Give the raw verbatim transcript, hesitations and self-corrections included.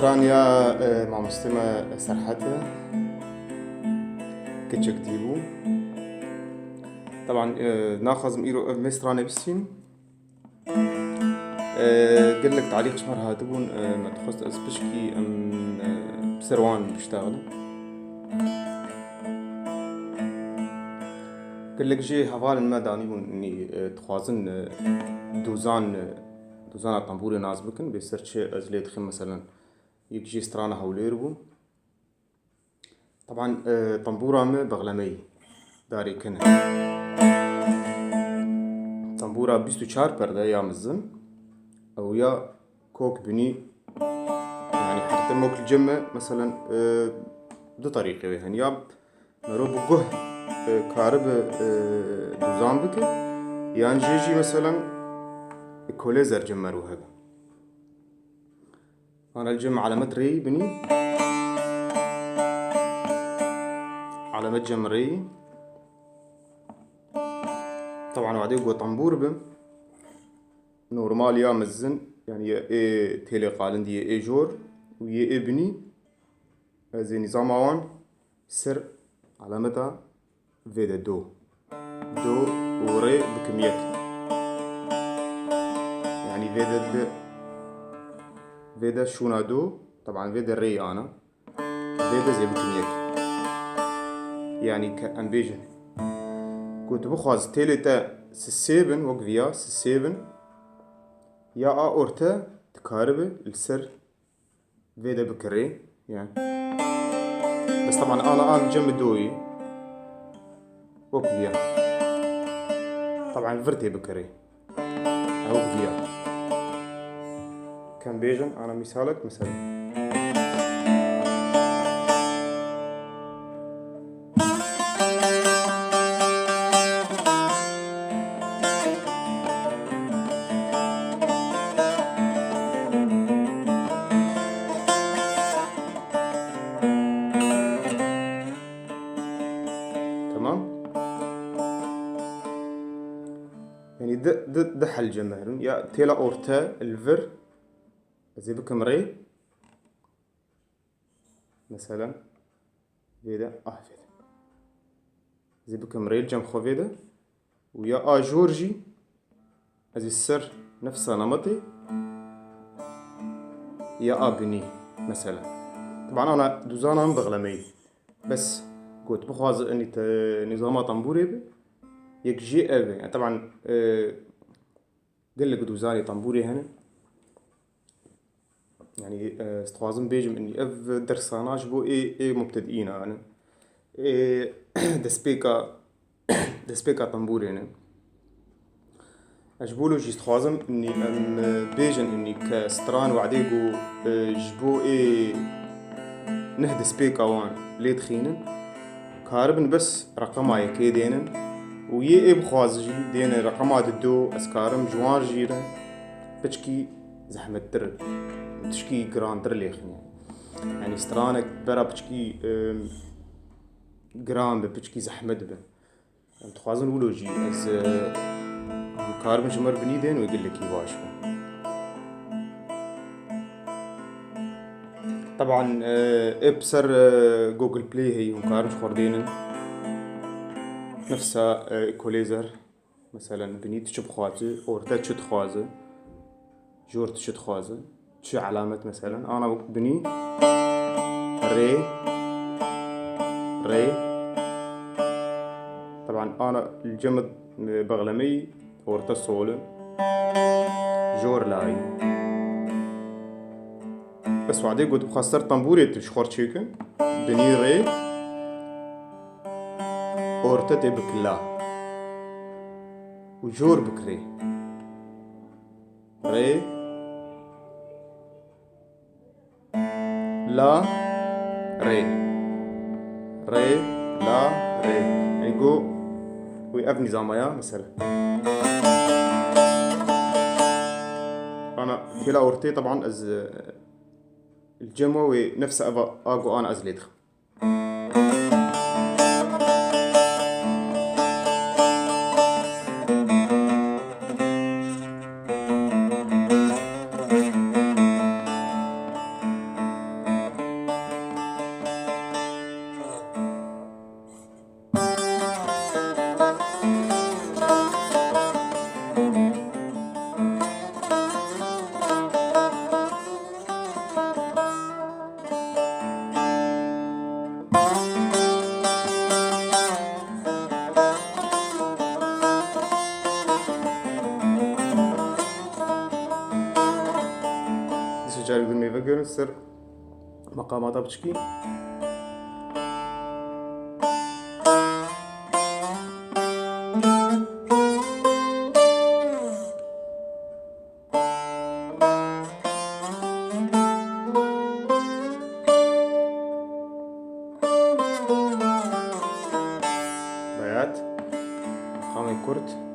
Straniya, e, mamostê me Serhet e. Keçek dî bû. Teban, e, naxwazim îro ev mêstranê bistînim. E, gelek talîq ji me re hatibûn, e, me dixwest ez pişkî em, e, ser wan biştexilin. Gelek jê hevalên me danîbûn, nî, e, dixwazin, e, dozan, e, dozana tembûrê nas bikin, bê ser çi ez lê dixim, meselen, yek jê strana Hewlêr bû. Teban, e, tembûra me bexlemeyî darê kin e. Tembûra bîst û çar perde ya mezin, ew ya kok binî, yanî herte mok li cem me, meselen, e, du terîqê wê hene. Ya mero bi guh, e, karibe, e, dozan bike, yan jê jî, meselen, ekolêzer cem mero hebe. Ana li cem elemet rêyî binî. Elemet cem rêyî. Teban wadê ku tembûr bi. Normal ya mezin, yanî yê ê têlê qalindî yê ê jor û yê ê binî. Ez ê nîzama wan ser alameta vê de do. Do û rê bikim yek. Yanî vê de di, vê de şûna do, teban vê de rê ana. Vê de zê bikim yek. Yanî ke em bêjin, ku tu bixwaz têlê te sisê bin, wek viya sisê bin, ya a orte dikaribe li ser vê de bikirê, ya. Bes teban ana an cem doyî. Wek viya. Teban vir tê bikirê. Ew viya. Kem bêjin, ana misalek, misal. Tamam. Yanî di, di, di hel cem herin. Ya têla orte, li vir, ez ê bikim rê. Mesela, vê de, ah, vê de. Ez ê bikim rê li cem xwe vê de. Û ya a jor jî, ez ê ser nefsa nametê ya a binî, mesela. Teban ana duzana min bexlemeyî. Bes got bixwaze enî te nîzama tembûrê bi, yek jê ev e. Yani, teban, e, gelek duzanê tembûrê hene. Yani, e, ez dixwazim bêjim, enî ev dersana ji bo ê, ê mubtedîna, yani, ê destpêka, destpêka tembûrê ne. Ez ji bo lo jî dixwazim, enî em, e, bêjin, enî ke stran wadê ku, e, ji bo ê neh destpêka wan lê dixînin, karibin bes reqema yekê dênin û yê ê bixwaze jî dêne reqema dido, ez karim ji wan jî re piçkî zehmettir, tişkî girantir lêxin. Yani stranek bera piçkî, e, giran be, piçkî zehmet be. Em dixwazin wilo jî ez, e, em karibin ji me re binî dên wê gelekî baş be. Teban, e, ê bi ser, e, Google Play heyî, hûn karin ji xwe re dênin. Nefsa, e, equalizer, meselen, binî tu çi bixwaze, orte çi dixwaze, jor tu çi dixwaze, çi elamet, meselen, ana wek binî, rê, rê. Teban, ana li cem, e, bexlemeyî, orte sol e, jor layî. Bes wadê got bixwe ser tembûrê tu ji xwe re çêkin, binî rê, orte tê bik la û jor bik rê. Rê, la, rê. Rê, la, rê. Ego, wî ev nîzama ya, mesela. Ana, têla ortê, teban, ez, e, li cem we wê nefsa eva a ku ana ez lê dixim. Ser meqamata biçikî. Bayat. Meqamê kurt.